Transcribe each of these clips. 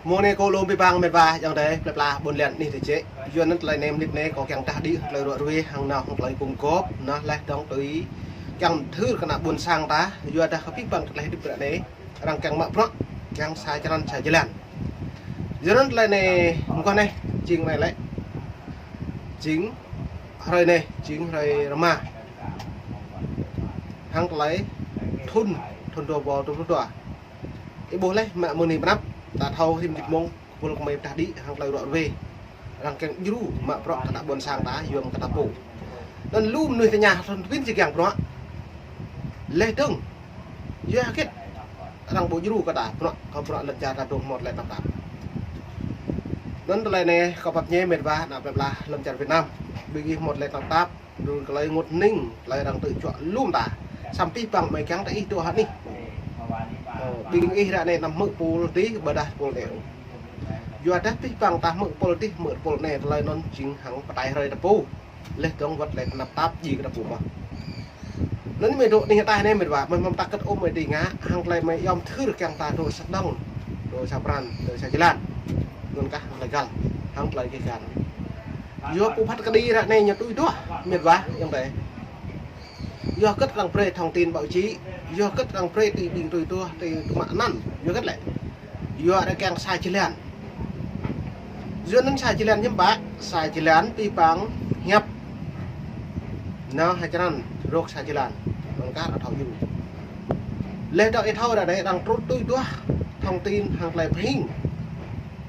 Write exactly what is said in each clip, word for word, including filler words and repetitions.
Mơ̆ng anai kâo lŏm abih bang mĕt wa ayŏng adơi plơi pla ƀôn lan anih tơčĕ. Yua anŭn tơlơi anai mơnit anai kâo kiăng tah đĭ hlơi ruă ruê hăng nao hăng tơlơi gum gôp, nao laih dơ̆ng tui kiăng thâo kơ ană ƀôn sang ta, yua dah kơ abih bang tơlơi hơdip ră anai arăng kiăng mă bruă, kiăng sa črăn sa jơlan. Yua anŭn tơlơi anai mơguah anai, jing anai lĕ, jing hrơi anai, jing hrơi rơma hăng tơlơi thŭn, thŭn dua rơbâo dua pluh dua. Ih ƀuh laih mă mơ̆ng anai pơ anăp, ta thâo rĭm hrơi mơ̆ng kơpul kơmơi tah đĭ hăng tơlơi ruă ruê. Arăng kiăng djru mă bruă kơ ană ƀôn sang ta, yua mơ̆ng kơ ta pô. Anŭn lu mơnuih tơña thŭn tơpin či kiăng bruă. Laih dơ̆ng, yua hơget arăng ƀu djru kơ ta bruă, kơ bruă lŏn čar ta dŏ hmâo tơlơi tơnap tap. Anŭn tơlơi anai kâo pap ñe mĕt wa ană plơi pla lŏn čar Việt Nam. Ƀing ih hmâo tơlơi tơnap tap, dŏ tơlơi rơngot hơning, tơlơi arăng tơčuă lŏm ta. Samơ̆ abih bang mơi kiăng ta ih dŏ hă anih. Ơ, ƀing ih ră anai anăm hmư̆ pô dih ƀôdah pô dih. Yua dah abih bang ta hmư̆ pô dih, hmư̆ pô anai, tơlơi anŭn jing hăng pơtai hrơi ta pô. Laih dơ̆ng wơ̆t tơlơi tơnap tap jing kơ ta pô mơ̆n. Anŭn mơi dŏ anih ataih anai mĕt wa, mơi hmâo pơtă kơ̆t ôh mơi đĭ ngă, hăng tơlơi mơi yom thâo kiăng ta dŏ sa dơ̆ng, dŏ sa pran, dŏ sa jơlan. Anŭn kah hăng tơlơi găl, hăng tơlơi keh găl. Yua pơphat kơđi ră anai ñu tui duah mĕt wa ayŏng adơi. Yua hơget arăng brơi thông tin báo chí, yua hơget arăng brơi tui ƀing tui duah, tui tơmă anăn, yua hơget lĕ. Yua arăng kiăng sa jơlan. Yua anŭn sa jơlan hiư̆m pă, sa jơlan abih bang hiăp nao ha črăn rŏk sa jơlan. Anŭn kah arăng thâo yua. Laih dŏ ih thâo ră anai arăng trŭn tui duah thông tin hăng tơlơi pơhing.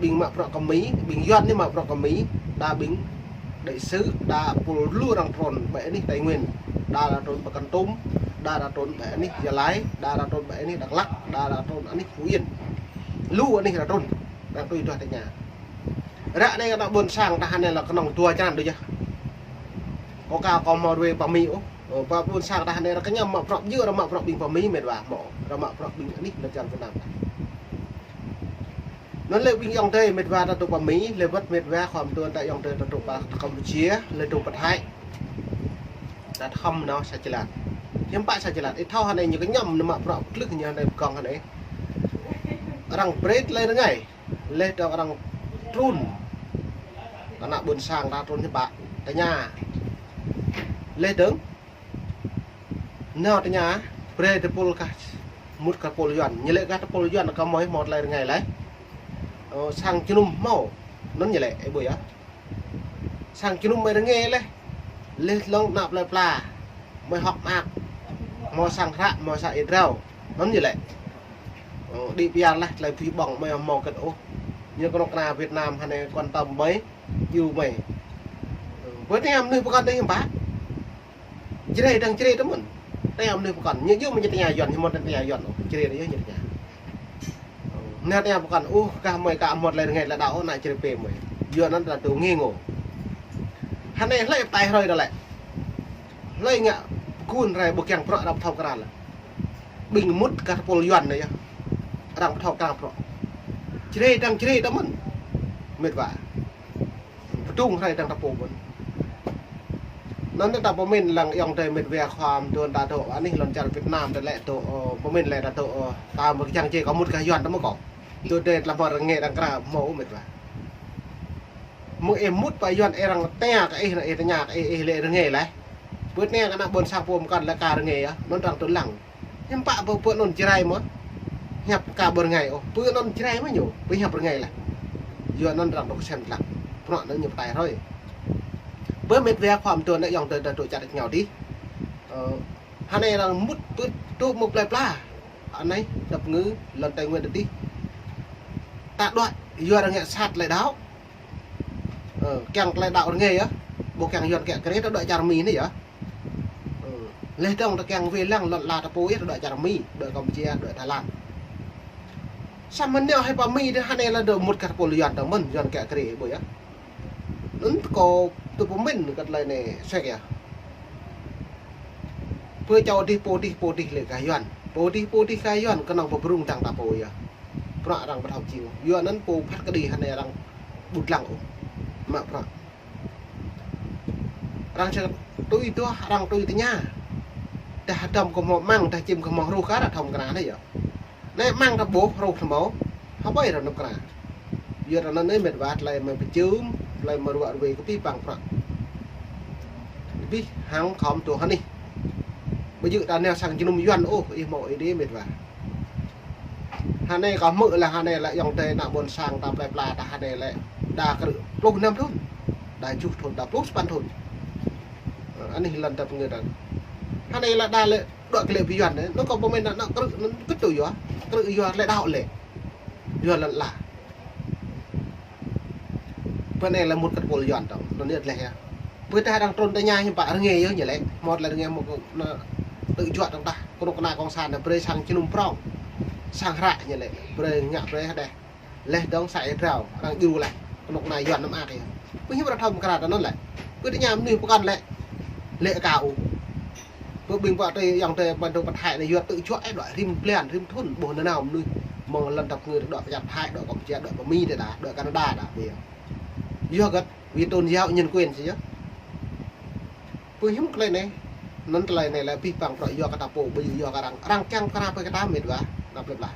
Ƀing mă bruă kơ Mi, ƀing Yuan anai mă bruă kơ Mi, đa ƀing đại sứ, đa pul lu arăng trŭn ƀơi anih Tây Nguyên, đa arăng trŭn ƀơi Kon Tum, đa arăng trŭn ƀơi anih Gia Lai, đa arăng trŭn ƀơi anih Dak Lak, đa arăng trŭn anih Phú Yên. Lu anih arăng trŭn, arăng tui duah tơña. Ră anai kơ ană ƀôn sang ta hơnai lĕ kơnơ̆ng dua črăn đôč yơh. Kâo ka kâo hmâo ruai pơ Mi ôh. Ơ, pơ ƀôn sang ta hơnai arăng kơñăm mă bruă, yua arăng mă bruă ƀing pơ Mi mĕt wa hmâo. Arăng mă bruă ƀing anih lŏn čar Việt Nam. Anŭn lĕ ƀing ayŏng adơi mĕt wa ta dŏ pơ Mi, lĕ wơ̆t mĕt wa khua mơtuan ta ayŏng adơi ta dŏ pơ Campuchia, lĕ dŏ pơ Thái. Ta thâo nao sa jơlan. Hiư̆m pă sa jơlan. Ih thâo hơnai ñu kơñăm nao mă bruă pơtlưh ñu hơnai pơkŏng hơnai. Arăng brơi tơlơi rơngai. Laih dơ̆ng arăng trŭn. Kơ ană ƀôn sang ta trŭn hiư̆m pă. Tơña. Laih dơ̆ng nao tơña, brơi tơpul kah, mŭt kơ pul Yuan. Ñu lĕ kah tơpul Yuan kơ mơi hmâo tơlơi rơngai laih. Ơ, sang jơnum hmâo. Anŭn ñu lĕ, ih ƀuh yơh. Sang jơnum mơi rơngai laih. Laih dơ̆ng ană plơi pla mơi hŏk mơak. Hmâo sang hră, hmâo sang ih drao. Anŭn ñu lĕ. Ơ, đĭ pơyar laih tơlơi abih bang mơi hmâo kơ̆t ôh. Ñu kơnuk kơna Việt Nam hơnai quan tâm mơi, djru mơi. Ơ, ƀơi tơngia mơnuih pơkŏn anai hiư̆m pă. Jrai dơ̆ng jrai tơ mơ̆n. Tơngia mơnuih pơkŏn. Ñu yua mơi ñu tơña Yuan, ñu hmâo tơña Yuan ôh. Jrai anai yơh ñu tơña. Ơ, anai tơña pơkŏn, ôh, kah mơi ka hmâo tơlơi rơngai tơlơi đaŏ, ană jrai pê mơi. Yua anŭn ta dŏ ngă ngô. Hơnai hlơi pơtai hrơi ta lĕ. Hlơi ngă pơgun rai ƀu kiăng bruă arăng pơthâo krăn lĕ. Ƀing mŭt kơ tơpul Yuan anai yơh. Arăng pơthâo krăn bruă. Jrai dơ̆ng jrai tơ mơ̆n. Mĕt wa. Pơdrŏng hrơi dơ̆ng ta pô mơ̆n. Anŭn ta pơmĭn lăng ayŏng adơi mĕt wa khua mơtuan ta dŏ anih lŏn čar Việt Nam ta lĕ dŏ, ơ, pơmĭn lĕ ta dŏ, ơ, ta mơ̆ kơjang jai kâo mŭt kơ Yuan ta mơ̆ kâo. Tui dêh tơlơi hmâo rơngai dơ̆ng kra hmâo ôh mĕt wa. Mơ̆ng ih mŭt pơ Yuan ih arăng tơña kơ ih, ih tơña kơ ih, ih lĕ rơngai laih. Ƀơi tơngia kơ ană ƀôn sang pô mơkŏn lĕ ka rơngai yơh, anŭn arăng tơlăng. Hiư̆m pă ƀu pơ anŭn jrai mơ̆. Hiăp ka ƀu rơngai ôh. Pơ anŭn jrai mơ̆ ñu. Pơ hiăp rơngai laih. Yua anŭn arăng dŏ kơsem tơlăng. Bruă anŭn ñu pơtai hrơi. Pơ mĕt wa khua mơtuan anai ayŏng adơi ta dŏ čar ñu dih. Ơ, hơnai arăng mŭt pơ dŏ mơ̆ng plơi pla. Anai, dăp ngư, lŏn Tây Nguyên ta dih. Ta đuaĭ, yua arăng ngă sat tơlơi đaŏ. Ơ, kiăng tơlơi đaŏ rơngai yơh. Ƀu kiăng Yuan kiăng krê ta đuaĭ čar Mi anai yơh. Ơ, laih dơ̆ng ta kiăng wai lăng lŏn ala ta pô yơh, ta đuaĭ čar Mi, đuaĭ Campuchia, đuaĭ Thái Lan. Samơ̆ nao hĭ pơ Mi ta hơnai lĕ dŏ mŭt kơ tơpul Yuan ta mơ̆n, Yuan kiăng krê ƀu yơh. Anŭn kâo tŭ pơmĭn kơ tơlơi anai sek yơh. Pơ čô dih pô dih pô dih lĕ kah Yuan. Pô dih pô dih kah Yuan kơnơ̆ng pơbrŭng dăng ta pô yơh. Bruă arăng pơthâo jing. Yua anŭn pô phat kơđi hơnai arăng ƀu lăng ôh. Mă bruă. Arăng čơkă tui duah, arăng tui tơña. Dah hơdôm kơ hmâo măng, dah čim kơ hmâo hruh kah arăng thâo mơkra anai yơh. Anai măng ta ƀuh hruh ta hmâo. Hơbơi arăng nŭp kra. Yua anŭn anai mĕt wa, tơlơi mơi pơčum, tơlơi mơi ruă ruai kơ pih pang prăk. Abih hăng khŏm tŭ hơnih. Ƀu djơ̆ ta nao sang jơnum Yuan ôh, ih hmâo ih đĭ mĕt wa. Hơnai kâo hmư̆ lĕ hơnai lĕ ayŏng adơi ană ƀôn sang ta plơi pla ta hơnai lĕ đa krư̆ pluh năm thŭn. Đa tơjuh thŭn, đa pluh sapăn thŭn. Ơ, anih lŏn ta pơngơ̆ ta. Hơnai lĕ đa lĕ đuaĭ kơ lĕ pơ Yuan anai, anŭn kâo pơmĭn anŭn krư̆ anŭn kơ tŭ yua. Krư̆ yua lĕ đaŏ lĕ. Yua lŏn ala. Pơ anai lĕ mŭt kơ tơpul Yuan tŏng, anŭn yơh lĕ yơh. Pơ tah arăng trŭn tơña hiư̆m pă rơngai yơh ñu lĕ. Hmâo tơlơi rơngai hmâo kơ anŭn tŭ juă tŏng tah. Kơnuk kơna kông san anai brơi sang jơnum prŏng. Sang hră ñu lĕ. Brơi ngă brơi hơdeh. Leh dơ̆ng sa ih drao, arăng djru leh. Kơnuk kơna Yuan anăm ak yơh. Pơ hiư̆m arăng thâo mơkra tơ anŭn lĕ. Pơ tơña mơnuih pơkŏn lĕ. Lĕ kâo. Pơ ƀing pă tơi ayŏng adơi ƀing dŏ pơ Thái anai yua tŭ juă ih đuaĭ rĭm blan, rĭm thŭn, ƀuh nanao mơnuih. Mơ̆ng lŏn ta pơngơ̆ đuaĭ pơ Thái, đuaĭ Kampuchia, đuaĭ pơ Mi đa đa, đuaĭ Canada đa, ƀiă. Yua hơget, vì tôn giáo nhân quyền sĭt yơh. Pơ hiư̆m tơlơi anai, anŭn tơlơi anai lĕ pih pang prăk yua kơ ta pô, ƀu djơ̆ yua kơ arăng, arăng kiăng pơkra pơ kơ ta mĕt wa, ană plơi pla.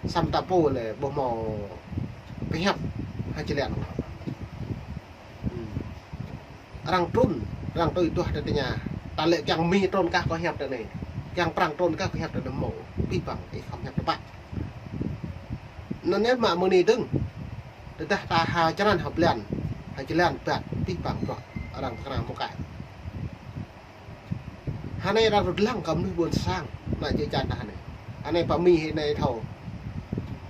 Samơ̆ ta pô lĕ ƀu hmâo pơhiăp hơjăn. Hmm. Arăng trŭn, arăng tui tuah tơ tơña. Ta lĕ kiăng Mi trŭn kah kơ hiăp tơ anai. Kiăng Prăng trŭn kah kơ hiăp tơ anai hmâo. Pih pang, ih khŏm hiăp tơpă. Anŭn yơh mă mơ̆ng anai dơ̆ng. Tơdah ta ha črăn ha blan. Ha jơlan ƀă pih pang prăk. Arăng pơkra hmâo kai. Hơnai arăng rơ̆t lăng kơ mơnuih ƀôn sang. Ană čư̆ čan ta hơnai. Hơnai pơ Mi hơnai thâo.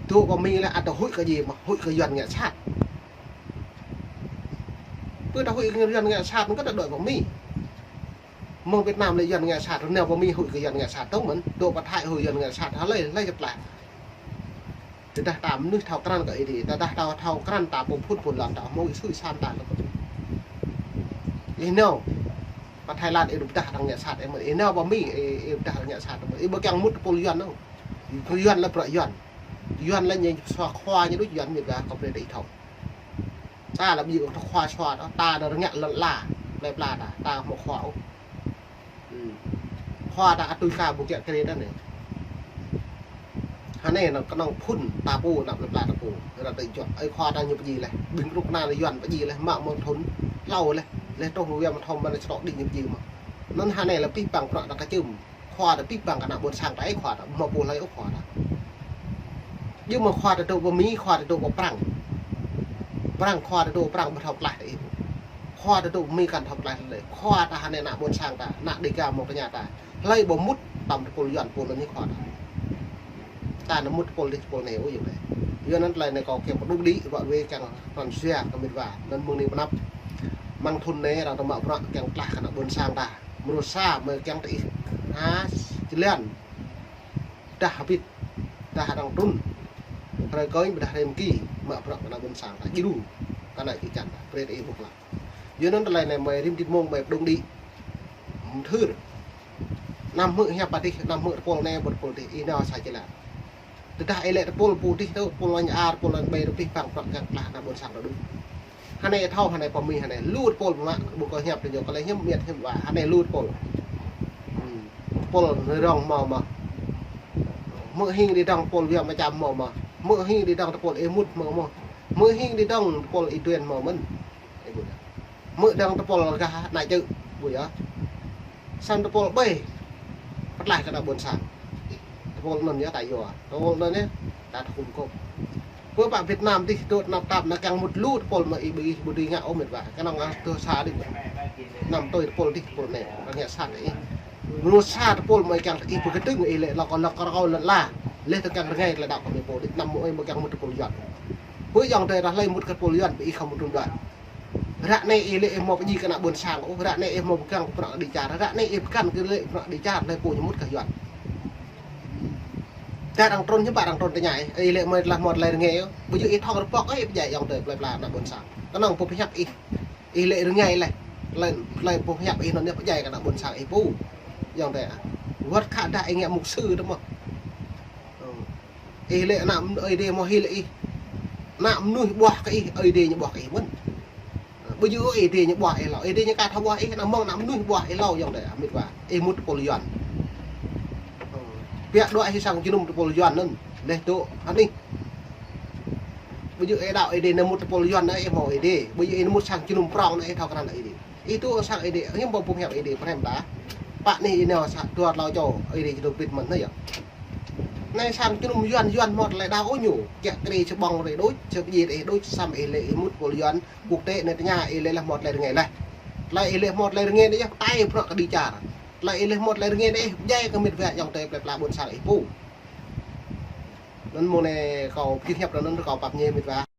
Dŏ pơ Mi lĕ ăt huĭ kơ djai mơ̆, huĭ kơ Yuan ngă sat. Pơ ta huĭ kơ Yuan ngă sat, kơ ta đuaĭ pơ Mi. Mơ̆ng Việt Nam lĕ Yuan ngă sat, rơneo pơ Mi huĭ kơ Yuan ngă sat, tŏng mơ̆n, dŏ pơ Thái huĭ Yuan ngă sat, hlơi, hlơi čơtlaih. Tơdah ta mơnuih thâo krăn kơ ih đĭ, tơdah ta thâo krăn ta pô phŭn phŭn lŏn ta hmâo ih sui san ta lơ̆m. Ih nao, pơ Thái Lan ih đu pơdah arăng ngă sat, ih mơ̆n, ih nao pơ Mi, ih, ih pơdah arăng ngă sat, ih mơ̆n, ih ƀu kiăng mŭt tơpul Yuan ôh. Tơpul Yuan lĕ bruă Yuan. Yuan lĕ ñu sua khua ñu đôč Yuan mĭt wa kơ brơi đĭ thâo. Ta lĕ ƀu djơ̆ kơ khua sua ta, ta anai rơngiă lŏn ala, plơi pla ta, ta hmâo khua ôh. Hmm. Khua ta ăt tui kơ ƀu kiăng kơ rê ta anai. Hơnai anŭn kơnơ̆ng phŭn ta pô ană plơi pla ta pô. Ră tơ juă, ơi khua ta ñu pơdjai leh. Ƀing kơnuk kơna Yuan pơdjai leh, mă mơ̆ng thŭn, hlâo leh. Leh truh mơ̆ng wia mơ̆ng thŏm mơ̆n sơtŏ đĭ ñu pơdjai mơ̆n. Anŭn hơnai lĕ pih pang prăk ta kơčưm. Khua ta pih pang kơ ană ƀôn sang ta ih khua ta, hmâo pô hlơi ôh khua ta. Djơ̆ mơ̆ khua ta dŏ pơ Mi, khua ta dŏ pơ Prăng. Prăng khua ta dŏ Prăng ƀu thâo tlaih ta ih. Khua ta dŏ pơ Mi kăn thâo tlaih lĕ. Khua ta hơnai ană ƀôn sang ta, ană Đêga mơ̆ng tơña ta. Hlơi ƀu mŭt tơm tơpul Yuan pô anŭn ih khua ta. Ta anăm mŭt tơpul dih tơpul anai ôh yơh lĕ. Yua anŭn tơlơi anai kâo kiăng pơđŭng đĭ ruă ruai kiăng pran jua kơ mĭt wa. Anŭn mơ̆ng anai pơ anăp. Mơ̆ng thŭn anai arăng tơmă bruă kiăng tlaih kơ ană ƀôn sang ta. Mrô sa mơi kiăng tơ ih. Ha, jơlan. Dah hơbĭt. Dah arăng trŭn. Hrơi kơñ ƀôdah hrơi mơki. Mă bruă kơ ană ƀôn sang ta. Djru. Kơ ană čư̆ čan ta. Brơi tơ ih ƀuh lăng. Yua anŭn tơlơi anai mơi rĭm tĭt mông mơi pơđŭng đĭ. Mthưr. Anăm hmư̆ hiăp pơ dih, anăm hmư̆ tơpul anai, ƀu tơpul dih. Ih nao sa jơlan. Tơdah ih lĕ tơpul pô dih tŭ, tơpul anai ar, tơpul anai ƀai, rơpih pang prăk kiăng tlaih ană ƀôn sang ta đôč. Hơnai thâo, hơnai pơ Mi, hơnai lu tơpul mă, ƀu kơ hiăp tơ ñu, kơ lĕ hiư̆m miăt hiư̆m wa, hơnai lu tơpul. Hmm. Tơpul rơngiă rŏng hmâo mơ̆. Hmư̆ hing đĭ dơ̆ng tơpul wia mơčăm hmâo mơ̆. Hmư̆ hing đĭ dơ̆ng tơpul ih mŭt hmâo mơ̆. Hmư̆ hing đĭ dơ̆ng tơpul ih duen hmâo mơ̆n. Ih ƀuh. Hmư̆ dơ̆ng tơpul gah ană čư̆, ƀuh yơh. Samơ̆ tơpul ƀai pơtlaih kơ ană ƀôn sang. Tơpul anŭn yơh ta yua. Tơpul anŭn yơh ta thŭn kŏp. Pơ pă Việt Nam dih dŏ tơnap tap anai kiăng mŭt lu tơpul mơi ih ƀu ih ƀu dưi ngă ôh mĭt wa. Kơnơ̆ng arăng tơ sa đĭ. Anăm tui tơpul dih tơpul anai. Arăng ngă sat ih. Mrô sa tơpul mơi kiăng ih pơkơdơ̆ng ih lĕ lŏk lŏk kơ rơkâo lŏn ala. Leh tơ kiăng rơngai tơlơi đaŏ kơ mơi pô đĭ anăm mơi mơi kiăng mŭt tơpul Yuan. Pơ ayŏng adơi ta hlơi mŭt kơ tơpul Yuan pơ ih khŏm mŭt tơpul Yuan. Ră anai ih lĕ ih hmâo pơdjai kơ ană ƀôn sang ôh, ră anai ih hmâo pơgang kơ prăk đĭ čar, ră anai ih pơgang kơ lĕ prăk đĭ čar, hlơi pô ñu mŭt kơ Yuan. Tơdah arăng trŭn hiư̆m pă arăng trŭn tơña ih, ih lĕ mơi tơlơi hmâo tơlơi rơngai ôh, ƀu djơ̆ ih thŏng rơpŏk ôh, ih pơdjai ayŏng adơi plơi pla ană ƀôn sang. Kơnơ̆ng pô pơhiăp ih, ih lĕ rơngai leh, tơlơi, tơlơi pô pơhiăp ih anŭn yơh pơdjai kơ ană ƀôn sang ih pô. Ayŏng adơi ah. Wơ̆t khă dah ih ngă mục sư tơ mơ̆. Ih lĕ ană mơnuih Ơi Adai mơ̆ hil ih. Ană mơnuih ƀuah kơ ih, Ơi Adai ñu ƀuah kơ ih mơ̆n. Ƀu djơ̆ Ơi Adai ñu ƀuah ih hlâo, Ơi Adai ñu ka thâo ƀuah ih, anăm mơ̆ng ană mơnuih ƀuah ih hlâo ayŏng adơi, mĭt wa. Ih mŭt tơpul Yuan. Biă đuaĭ hĭ sang jơnum tơpul Yuan anŭn. Leh dŏ anih. Ƀu djơ̆ ih đaŏ Ơi Adai, ih mŭt tơpul Yuan anai ih hmâo Ơi Adai. Ƀu djơ̆ ih mŭt sang jơnum prŏng anai ih thâo krăn Ơi Adai. Ih tŭ sang Ơi Adai, hiư̆m pô phung hiăp Ơi Adai, pơhrăm ta. Pă anai ih nao sa dua tlâo čô, Ơi Adai či dŏ pĭt mơ̆n anai yơh. Anai sang jơnum Yuan, Yuan hmâo tơlơi đaŏ ôh ñu. Kiăng kri čơƀơ̆ng rai đôč, čơƀơ̆ng rai đôč, samơ̆ ih lĕ ih mŭt tơpul Yuan, quốc tế anai tơña ih lĕ lah hmâo tơlơi rơngai laih. Tơlơi ih lĕ hmâo tơlơi rơngai anai yơh, tai bruă kơđi čar. Tơlơi ih lĕ hmâo tơlơi rơngai anai ih, djai kơ mĕt wa ayŏng adơi plơi pla ƀôn sang ih pô. Anŭn mơ̆ng anai kâo pơjing hiăp anŭn kâo pap ñe mĕt wa.